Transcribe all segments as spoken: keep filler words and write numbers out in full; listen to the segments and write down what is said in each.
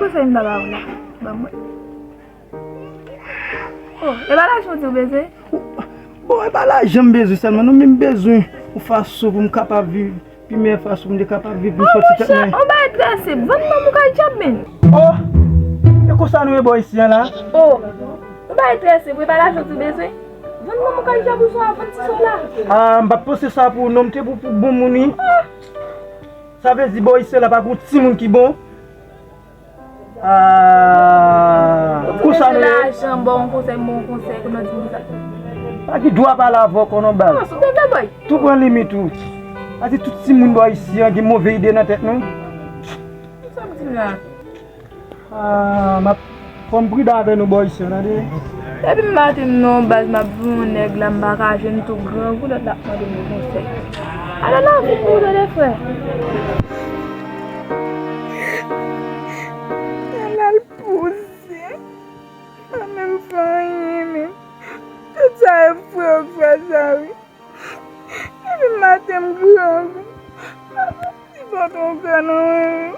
Fè m ba ba ou la. Ban mwen. Oh, e pa lajan w di w bezwen? Bon, e pa lajan m bezwen sèlman, non, men m bezwen yon fason pou m kapab viv, pi meyè fason pou m te kapab viv, pou m sòti tèt mwen. Oh, monchè, yon bagay trè senp. Vann manm ou kay djab, menn. Oh, e konsa nou ye bò isi a la? Oh, yon bagay trè senp, e pa lajan w di w bezwen? Vann manm ou kay djab ou swa vann ti sòl la. Ah, m p ap panse sa pou ou, non, m te pou, pou bon moun, wi. Ah. Sa vle di bò isi a la pa gon timoun ki bon? Ah, konsa nou ye. Lajan, m ba w yon konsèy, m ba w yon konsèy, kòman di konsa? Pa gen dwa pale avè w kon yon bal. Non, sou tèt la, boy. Tou pran limit ou. Pa di tout timoun bò isi a gen move ide nan tèt nou. Sa m di la? Ah, m ap, fò m pridan avè nou bò isi a, tande? Depi maten m nan yon baz, m ap jwenn yon nèg la, m pa ka jwenn, tou grangou, lòt la ap mande m yon konsèy. Ala lavi pou ou, tande, frè. Ala l pouse. Pa menm fè anyen, menm. Tout sa e frè w k fè sa, wi. Depi maten m grangou. Pa gen ti bòt yon kè nan men m.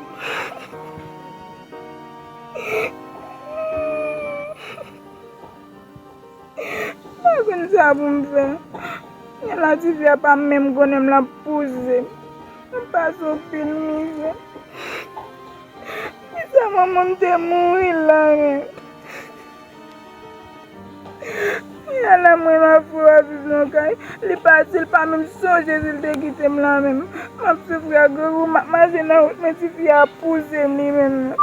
M pa konn sa pou m fè. Gen la tifi a pa menm konnen m l ap pouse. M pase anpil mizè. Kisa manman m te mouri la menm? Ala mwen m ap fè w ap viv nan kay. Li pati, li pa menm sonje si l te kite m la menm. M ap soufri ak grangou, m ap mache nan wout, men tifi a ap pouse m li menm.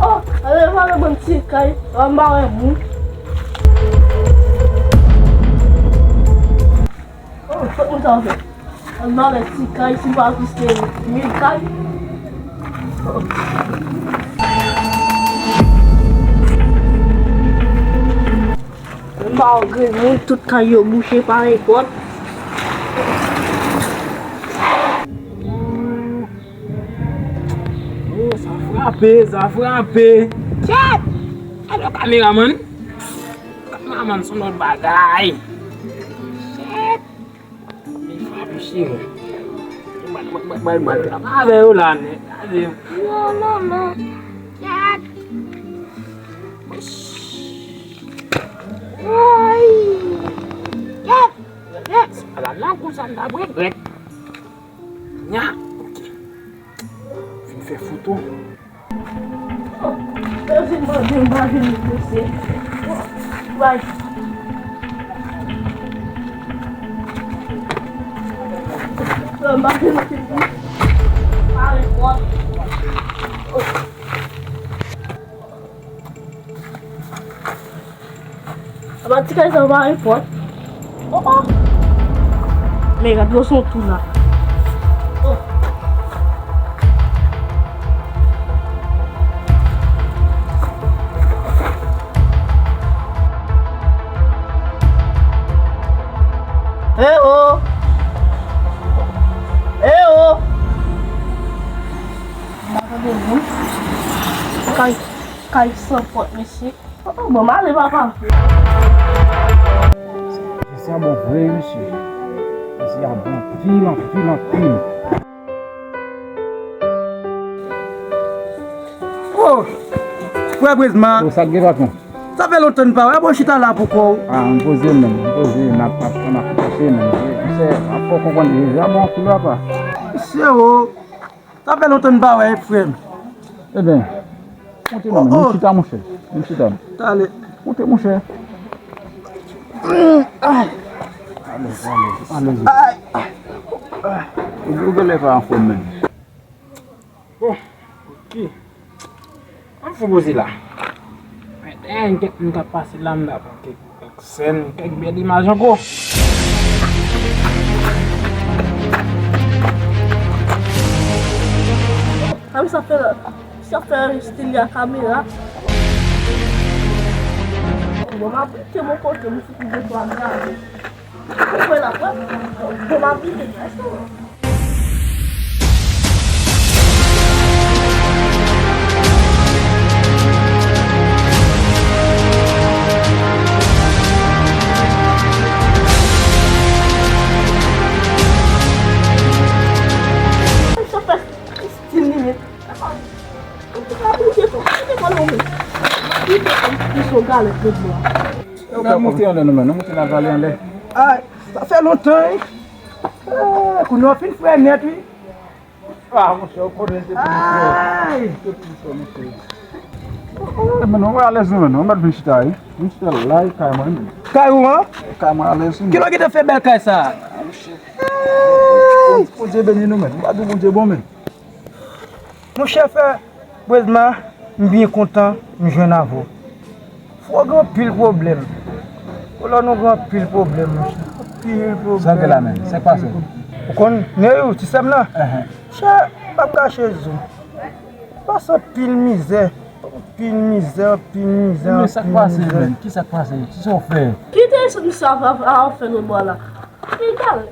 Oh, ale mare bon ti kay, anba wè moun. Oh, fòk nou ta fè. Anba wè ti kay, si pa plis ke mil kay. Oh. Anba wè grenn moun, tout kay yo bouche pa nenpòt. Oh, sa frape, sa frape. Kèt! Alò, kameramann. Kameramann, se yon lòt bagay. Kèt! Li frape, cheri. Mwen, mwen, mwen, mwen, mwen, mwen avè yo la, nèg. Gade. Non, non, non. Kèt! Woy! Kèt! Kèt! Ala nan kou sa m t ap regrèt. Nya, ok. Vin fè foto. Oh, yo vin mande m pa vin mesye. Bay. Yo, m pa vin mesye. Pa repòt. Oh. Apa ti kay sa pa repòt. Oh, oh. Men gad, yo son tou la. Oh. Eh, oh. Kay, kay san pòt, mesye. Oh, oh, bon, m ale, papa. Jezi a bon vre, mesye. Jezi a bon anpil, anpil, anpil. Oh! Frè Brizma. Oh, sa k gen, patwon? Sa fè lontan n pa wè, bon, chita la pou kò w. Ah, m poze menm, m poze, n ap, n ap, n ap pase menm. Misye, ap fè w konprann, Jezi a bon anpil, papa. Mesye, oh. Sa fè lontan n pa wè, frè m. Ebyen, monte non, oh, oh, vin chita, monchè. Vin chita. Talè. Monte, monchè. Alèz, alèz, alèz. Ay. Ou, ou genlè pa anfòm menm. Bon, ok. Ann fè poze la. Men, dèyè kèk moun k ap pase la, m ta pran kèk sèn, kèk bèl imaj ankò. Sa fè, sa fè stil a kamera. Bon, m ap te bon kote, m fouti de twa gade. Ou kwè l ap wè? Bon, m ap vide. Sa fè stil li menm. Ou te ka aplike tou, ou te ka lòm. Ou te ka aplike sou galèt lòt bò a. N ap monte anlè nou menm, nou monte n al pale anlè. Ay, sa fè lontan, wi. Eh, kounye a w fin frè nèt, wi. Ah, monchè, ou konnen se pou misye. Ay! Se pou misye, monchè. Eh, men nou alèz nou menm, nou mèt vin chita, wi. Vin chita la, e kay mwen menm. Kay ou an? E kay mwen alèz, wi. Kilè w gentan fè bèl kay sa a? Ah, monchè. Bondye beni nou menm. M pa di w Bondye bon menm. Monchè, frè Brizma, m byen kontan m jwenn avè w. Fò gen anpil pwoblèm. Kolòn ou gen anpil pwoblèm, monchè. Anpil pwoblèm. Sa w gen la menm? Sa k pase? Ou konn, Neyou, ti sè m nan? Ehn. Monchè, m p ap kache zo. Pase anpil mizè. Anpil mizè, anpil mizè, anpil mizè. Men sa k pase menm? Kisa k pase? Kisa w fè? Kite misye ap, ap, ap fè lòt bò la. Egal.